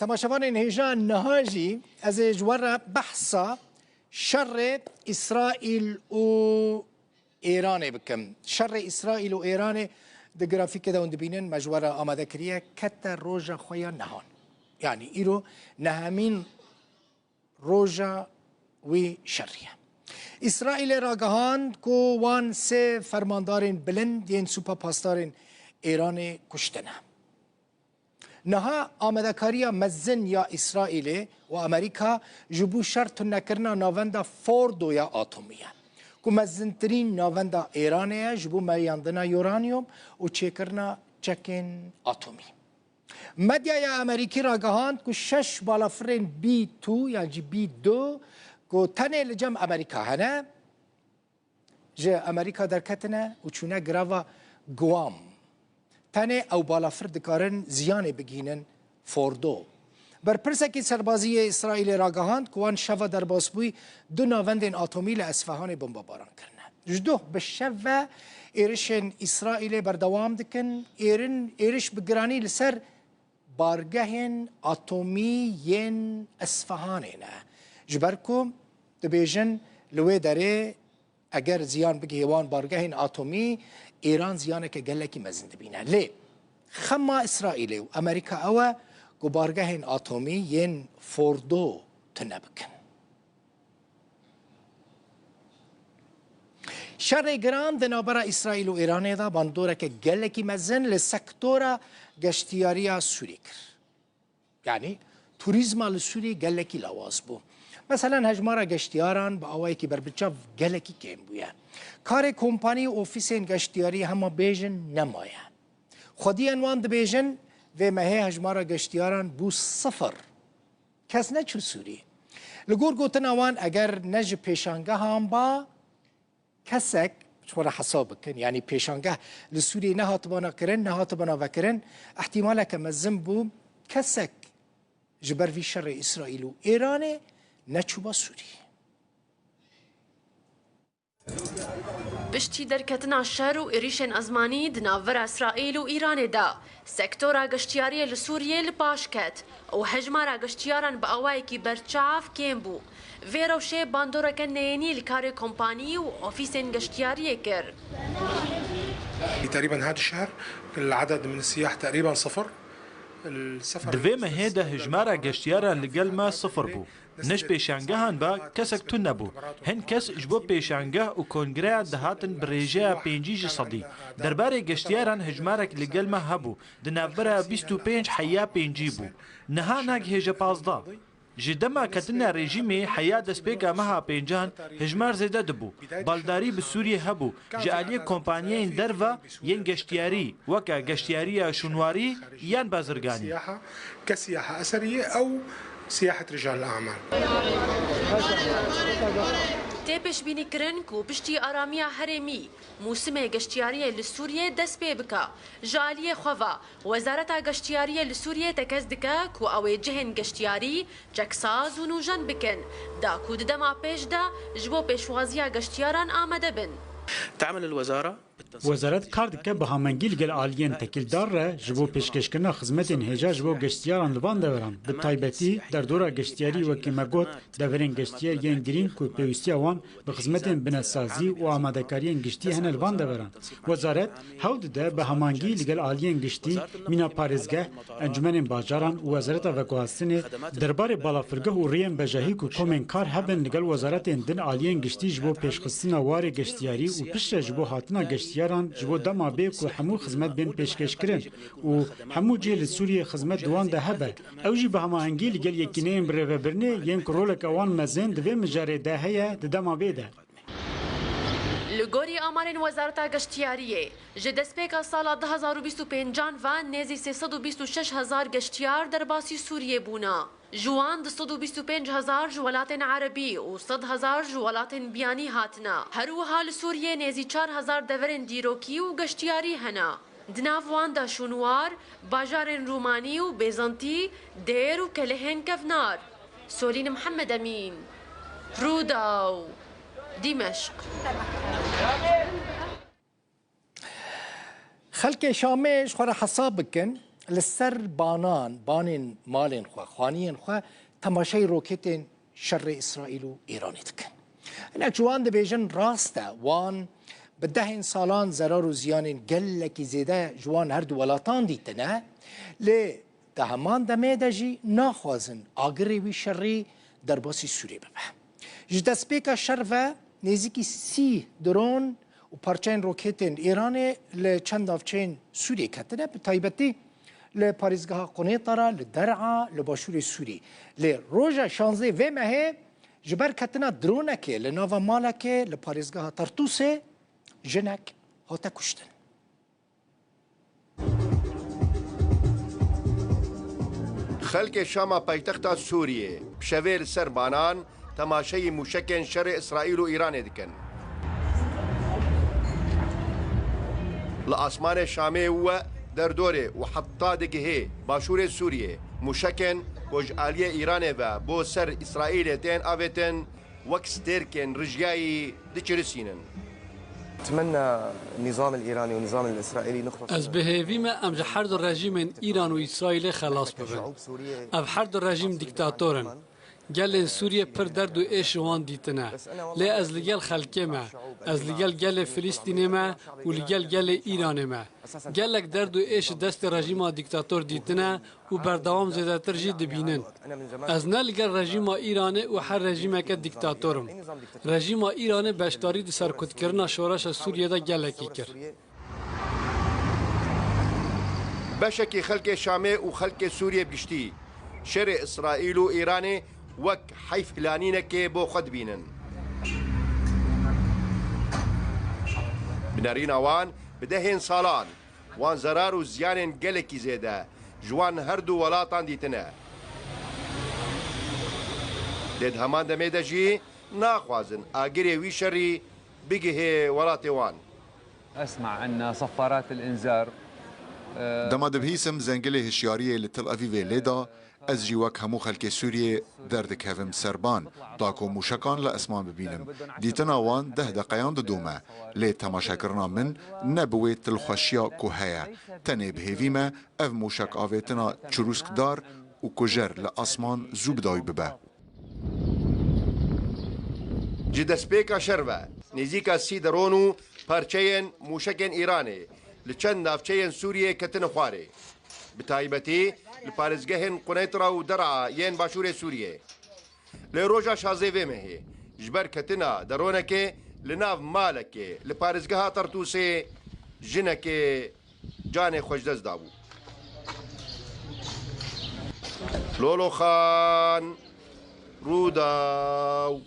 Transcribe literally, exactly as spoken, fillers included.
Temaşevanên hêja, niha jî ez ê ji we re behsa şerê Îsraîl û Êranê bikim. Şerê Îsraîl û Êranê di grafîkê de hûn dibînin, me ji we re amade kiriye, kete roja xwe ya nihan. Yanî îro nehemîn roja wî şerî ye. Îsraîlê ragihand ku wan sê fermandarên bilind yên Sûpa Pasdarên Êranê kuştine. Niha amadekariya mezin ya Îsraîlê û Amerîka ji bo şer tunekirina navenda Fordo ya atomî ye, ku mezintirîn navenda Êranê ye ji bo meyandina uranyum û çêkirina çekên atomî. Medyaya Amerîkî ragihand ku şeş balafirên B two yan jî B two ku tenê li cem Amerîka hene, ji Amerîka derketine û çûne girava Guam. Tenê ew balafir dikarin ziyanê bigihînin Fordo. Berpirsekî serbazî yê Îsraîlê ragihand ku wan şeva derbasbûyî du navendên atomî li Esfehanê bombebaran kirine. Ji doh bi şev ve êrişên Îsraîlê berdewam dikin. Êrin, êriş bi giranî li ser bargehên atomî yên Esfehanê ne. Ji ber ku dibêjin li wê derê eger ziyan bigihê wan bargehên atomî, Îran ziyaneke gelekî mezin dibîne. Lê xema Îsraîlê û Amerîka ew e ku bargehên atomî yên Fordo tune bikin. Şerê giran di navbera Îsraîl û Îranê de bandoreke gelekî mezin li sektora geştiyariya Sûrî kir. Yanî turîzma li Sûriyê gelekî lawaz bû. Meselen hejmara geştiyaran bi awayekî berbiçav gelekî kêm bûye. Karê kompanî û ofîsên geştiyarî hema bêjin nemaye. Xwediyên wan dibêjin, vê mehê hejmara geştiyaran bû sifir. Kes neçû Sûrî. Li gor gotina wan, eger ne ji pêşangehan ba, kesek, ji xwe re hesab bikin, yanî pêşangeh li Sûriyê nehatibana kirin, nehatibana vekirin, ihtimaleke mezin bû kesek ji ber vî şerê Îsraîl û Îranê neçûba Sûrî. Piştî derketina şer û êrîşên ezmanî di navbera Îsraîl û Îranê de, sektora geştiyariyê li Sûriyê li paş ket û hejmara geştiyaran bi awayekî berçav kêm bû. Vê rewşê bandoreke neyênî li karê kompanî û ofîsên geştiyariyê kir. تقريبا هذا الشهر العدد من السياح تقريبا صفر. Di vê mehê de hejmara geştiyaran li gel me sifir bû. Ne ji pêşangehan be kesek tune bû. Hin kes ji bo pêşangeh û kongreyan dihatin bi rêjeya pêncî ji sedî. Derbarê geştiyaran hejmarek li gel me hebû, di navbera bîst û pênc heya pêncî bû. Niha nagihêje pazdeh. Ji dema ketina rejîmê heya destpêka meha pêncan hejmar zêde dibû. Baldarî bi Sûriyê hebû, ji aliyê kompaniyeyên derve yên geştiyarî, weke geştiyariya şûnwarî yan bazirganî. سياحة، كسياحة أثرية أو سياحة رجال الأعمال. Tê pêşbînîkirin ku piştî aramiya herêmî, mûsimê geştiyariyê li Sûriyê dest pê bike. Ji aliyê xwe ve, Wezareta Geştiyariyê li Sûriyê tekez dike ku ew ê cihên geştiyarî çeksaz û nûjen bikin, da ku di dema pêş de ji bo pêşwaziya geştiyaran amade bin. تعمل الوزارة بالتنسيق. Wezaret kar dike bi hamengî li gel aliyên tekîldar re ji bo pêşkêşkirina xizmetên hêja ji bo geştiyaran li van deveran, bi taybetî derdora geştiyarî, wekî me got, deverên geştiyar yên girîng ku pêwîstiya wan bi xizmetên binesazî û amadekariyên giştî hene li van deveran. Wezaret hewl dide bi hemangî li gel aliyên giştî, mîna parêzgeh, encûmenên bajaran û Wezareta Veguhastinê derbarê balafirgeh û rêyên bejahî ku komên kar hebin li gel wezaretên din aliyên giştî ji bo pêşxistina warê geştiyarî û piştre ji bo hatina geştiyaran ji bo dema bê ku hemû xizmet bên pêşkêşkirin û hemû cihê li Sûriyê xizmet di wan de hebe. Ew jî bi hemahengî li gel yekîneyên birêvebirinê yên ku roleke wan mezin di vê mijarê de heye di dema vê de. Li gorî amarên Wezareta Geştiyariyê, ji destpêka sala du hezar û bîst û pêncan ve nêzî sê sed û bîst û şeş hezar geştiyar derbasî Sûriyê bûne. Ji wan du sed û bîst û pênc hezar ji welatên erebî û sed hezar ji welatên biyanî hatine. Her wiha li Sûriyê nêzî çar hezar deverên dîrokî û geştiyarî hene. Di nav wan de şûnwar, bajarên Rûmanî û Bêzantî, dêr û kelehên kevnar. Solîn Mihemed Emîn, Rûdaw, Dîmeşq. Xelkê Şamê ji xwe re hesab bikin, li ser banan, banên malên xwe, xaniyên xwe temaşeyî roketên şerê Îsraîl û Îranê dikin. Hinek ji wan dibêjin rast e, wan bi dehên salan zerar û ziyanên gelekî zêde ji wan her du welatan dîtine, lê di heman demê de jî naxwazin agirê wî şerî derbasî Sûriyê bibe. Ji destpêka şer ve nêzîkî sî dron û parçeyên roketên Îranê li çend navçeyên Sûriyê ketine, bi taybetî li parêzgeha Qunêtara, li Der'a, li başûrê Sûrî. Lê roja şanzdeh vê mehê ji ber ketina dronekê li nava malekê li parêzgeha Tartûsê jinek hate kuştin. Xelkê Şama paytexta Sûriyê bi şevê li ser banan temaşeyî mûşekên şerê Îsraîl û Îranê dikin. Li asmanê Şamê û derdorê û heta digihê başûrê Sûriyê, mûşekên ku ji aliyê Îranê ve bo ser Îsraîlê tên avêtin, wek stêrkên rijyayî diçirisînin. أتمنى النظام الإيراني والنظام الإسرائيلي نخلص Ez bi hêvî me em ji her du rejîmên Îran û Îsraîlê xelas bibin. Ev her du rejîm dîktator in. Gelên Sûriyê pir derd û êş ji wan dîtine. Lê ez li gel xelkê me, ez li gel gelê Filîstînê me û li gel gelê Îranê me. Gelek derd û êş ji destê rejîma dîktator dîtine û berdewam zêdetir jî dibînin. Ez ne li gel rejîma Îranê û her rejîmeke dîktator im. Rejîma Îranê beşdarî di serkutkirina şoreşa Sûriyê de gelekî kir. Beşekî xelkê Şamê û xelkê Sûriyê bi giştî şerê Îsraîl û Îranê wek heyfhilanînekê bo xwe dibînin. Bi nerîna wan, bi dehên salan wan zerar û ziyanên gelekî zêde ji wan her du welatan dîtine. Lê di heman demê de jî naxwazin agirê wî şerî bigihê welatê wan. أسمع أن صفارات الإنذار، e, Dema dibihîsim zengilê hişyariyê li Tel Avîvê lê da, ez jî wek hemû xelkê Sûriyê derdikevim ser ban, da ku mûşekan li esman bibînim. Dîtina wan deh deqeyan didome, lê temaşekirina min ne bi wê dilxweşiya ku heye. Tenê bi hêvî me ev mûşek avêtina çirûskdar û kujer li asman zû bi dawî bibe. Ji destpêka şer ve nêzîka sî dron û parçeyên mûşekên Îranê li çend navçeyên Sûriyê ketine xwarê. Bi taybetî li parêzgehên Quneytra û Der'a yên başûrê Sûriyê. Lê roja şazdeh vê mehê ji ber ketina dronekê li nav malekê li parêzgeha Tartûsê jinekê canê xwe ji dest dabû. Lolo Xan, Rûdaw.